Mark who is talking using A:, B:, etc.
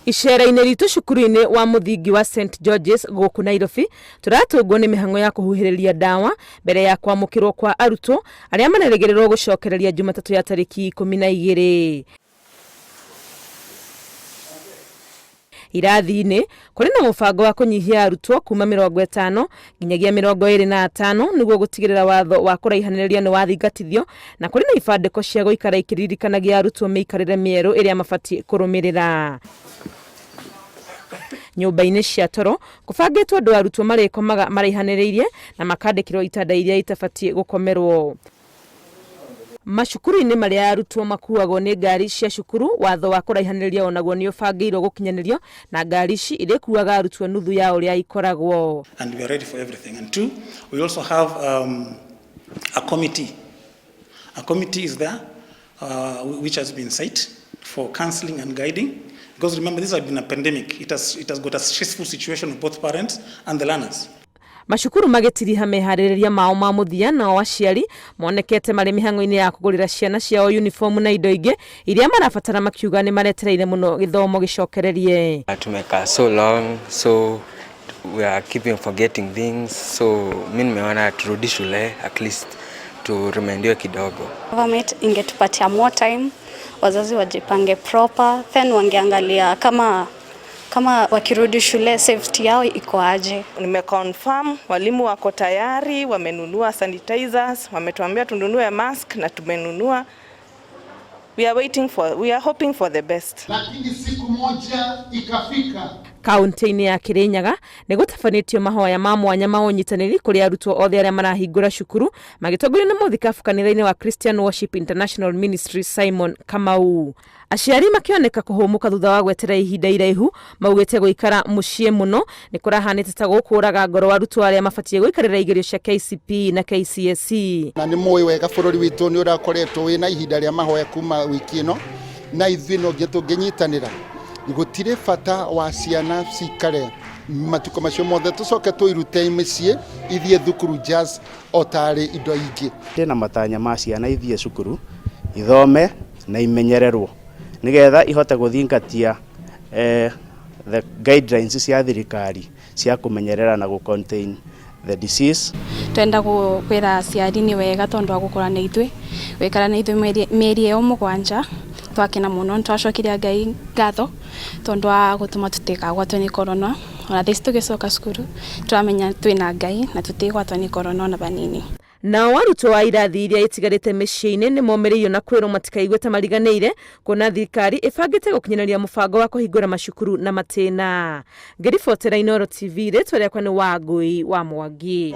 A: Icera-inĩ ritũ cukuru-inĩ wa mũthingi wa St George's gũkũ Nairobi, tũratũngwo nĩ mĩhang'o ya kũhuhĩrĩria ndawa mbere ya kwamũkĩrwo kwa arutwo arĩa marerĩgĩrĩrwo gũcokereria Jumatatũ ya tarĩki 12. Irathi-inĩ, kũrĩ na mũbango wa kũnyihia arutwo kuma 50 nginyagia 25 nĩguo gũtigĩrĩra watho wa kũraihanĩrĩria nĩ wathingatithio, na kũrĩ na ibandĩko cia gũikara ikĩririkanagia arutwo mĩikarĩre mĩerũ ĩrĩa mabatiĩ kũrũmĩrĩra. Nyũmba-inĩ cia toro, kũbangĩtwo ũndũ arutwo marĩkomaga maraihanĩrĩirie na makandĩkĩrwo itanda iria itabatiĩ gũkomerwo. Macukuru-inĩ marĩa arutwo makuagwo nĩ ngari cia cukuru, watho wa kũraihanĩrĩria onaguo nĩ ũbangĩirwo gũkinyanĩrio, na ngari ici irĩkuaga arutwo nuthu ya ũrĩa ikoragwo.
B: And we are ready for everything. And two, we also have a committee. A committee is there, which has been set for counseling and guiding. Because remember, this has been a pandemic. It has got a stressful situation of both parents and the learners.
A: Macukuru magĩtiriha meharĩrĩria mao ma mũthia, nao aciari monekete marĩ mĩhang'o-inĩ ya kũgũrĩra ciana ciao uniform na indo ingĩ iria marabatara, makiuga nĩ maretereire mũno gĩthomo gĩcokererie.
C: Tumekaa so long, so we are keeping forgetting things, so mi nimeona turudi shule, at least turemindiwe kidogo.
D: Government ingetupatia more time, wazazi wajipange proper, then wangeangalia kama wakirudi shule safety yao iko aje.
E: Nimeconfirm walimu wako tayari, wamenunua sanitizers, wametuambia tununue mask na tumenunua. We are hoping for the best.
F: Lakini siku moja ikafika.
A: Kaunti-inĩ ya Kirinyaga nĩ gũtabanĩtio mahoya ma mwanya ma ũnyitanĩri kũrĩ arutwo othe arĩa marahingũra cukuru, magĩtongorio nĩ mũthikabu kanitha-inĩ wa Christian Worship International Ministry Simon Kamau. Aciari makĩoneka kũhũmũka thutha wa gweterera ihinda iraihu, maugĩte gũikara mũciĩ mũno nĩ kũrahanĩte ta gũkũraga ngoro arutwo arĩa mabatiĩ gũikarĩra igerio cia KCPE na KCSE.
F: Na nĩ mũĩ wega bũrũri witũ nĩ ũrakoretwo wĩna ihinda rĩa mahoya kuma wiki ĩno, na ithuĩ no nginya tũngĩnyitanĩra. Gũtirĩ bata wa ciana cikare matukũ macio mothe, tũcoke tũirute mĩciĩ ithiĩ thukuru just o tarĩ indo ingĩ.
G: Ndĩna matanya ma ciana ithiĩ cukuru, ithome na imenyererwo nigetha ihote gũthingatia the guidelines cia thirikari cia kũmenyerera na gũ contain the disease.
H: Twenda kwĩra aciari nĩ wega tondũ wa gũkorwo na ithuĩ, gũikara na ithuĩ mĩeri ĩyo 7. Twakena mũno, nĩ twacokeria Ngai ngatho tondũ wa gũtũma tũtikagwatwo nĩ corona. Ona thaa ici tũgĩcoka cukuru tũramenya twĩna Ngai na tũtigwatwo nĩ corona ona vanini.
A: Nao arutwo a irathi iria itigarĩte mĩciĩ-inĩ nĩ momĩrĩirio na kwĩrwo matikaigue ta mariganĩire, kuona thirikari ĩbangĩte gũkinyanĩria mũbango wa kũhingũra macukuru na matĩna. Ngĩribotera Inooro TV, rĩtwa rĩakwa nĩ Wangũi wa Mwangi.